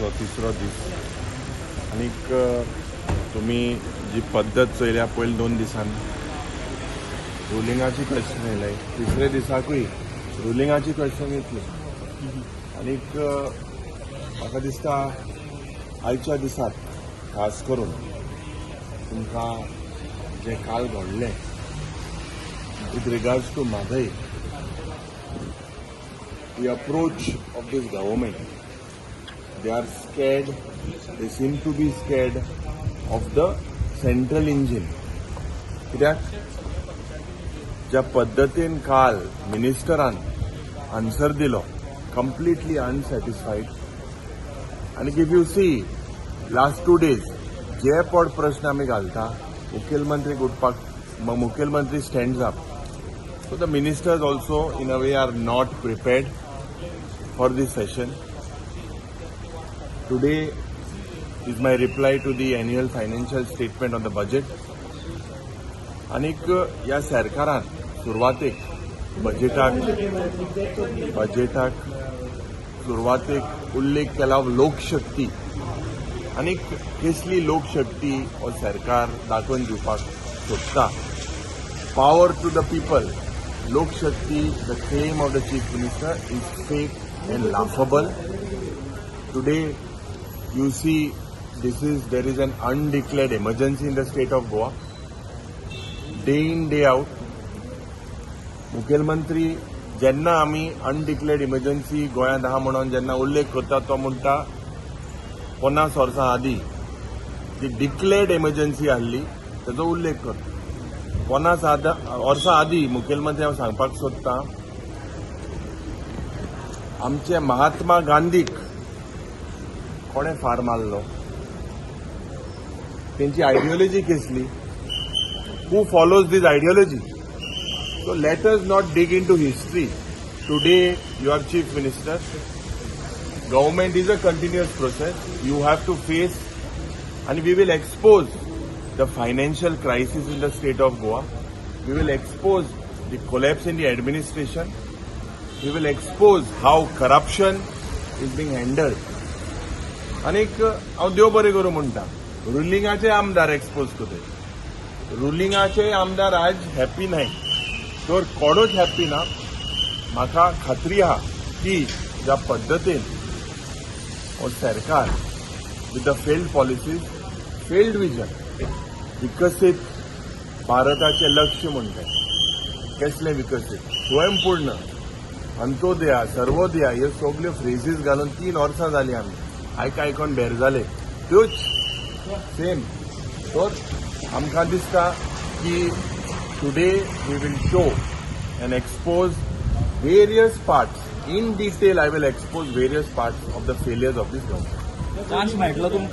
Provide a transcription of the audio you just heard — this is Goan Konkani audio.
आयचो तिसरो दीस आनीक तुमी जी पद्दत चोयल्या पयले 2 दिसान रुलिंगाची क्वेश्चन येयले, तिसरे दिसाकूय रुलिंगाची क्वेश्चन येतली. आनीक म्हाका दिसता आयच्या दिसाक खास करून तुमकां जें काल घडलें with regards to Mhadei, the approach of this government, they are scared, they seem to be scared of the central engine. कित्याक ज्या पद्दतीन काल मिनिस्टरान आन्सर दिलो, कंप्लिटली अनसॅटिस्फाईड. आनी if you see last 2 days जे पड प्रश्न आमी घालता, मुखेलमंत्री उठपाक, मुखेलमंत्री stands up. So the ministers also in a way are not prepared for this session. Today is my reply to the annual financial statement on the budget. आनीक ह्या सरकारान सुरवातेक बजेटाक सुरवातेक उल्लेख केला लोकशक्ती, आनीक कसली लोकशक्ती हो सरकार दाखोवन दिवपाक सोदता. Power to the people, Lokshakti, the claim of the chief minister is fake and laughable. Today you see this is there is an undeclared emergency in the state of Goa. Day in, day out, मुखेलमंत्री जेन्ना आमी अनडिक्लेअर्ड इमर्जन्सी गोंयांत आहा म्हणून जेन्ना उल्लेख करता, तो म्हणटा 50 वर्सां आदीं जी डिक्लेअर्ड इमर्जन्सी आहली तेजो उल्लेख करता. 50 वर्सां आदीं मुखेलमंत्री हांव सांगपाक सोदतां, आमचे महात्मा गांधीक कोणें फार मारलो, तेंची आयडियोलॉजी कसली, who follows this ideology. So let us not dig into history. Today you are chief minister. Government is a continuous process. You have to face, and we will expose the financial crisis in the state of Goa. We will expose the collapse in the administration. We will expose how corruption is being handled. आनीक हांव देव बरें करूं म्हणटा, रुलिंगाचे आमदार एक्सपोज करता. रुलिंगाचे आमदार आज हॅप्पी नाय, तर कोणूच हॅप्पी ना. म्हाका खात्री आहा की ज्या पद्दतीन हो सरकार with the failed policies, failed vision, विकसीत भारताचें लक्ष्य म्हणटा, कसलें विकसीत, स्वयंपूर्ण, अंत्योदया, सर्वोदया, ह्यो सगल्यो फ्रेजीस घालून 3 वर्सां जालीं आमी आयक आयकोन बेर जाले, त्योच सेम. तर आमकां दिसता की today we will show and expose various parts in detail. I will expose various parts of the failures of this government. Chance मेळटलो तुमकां?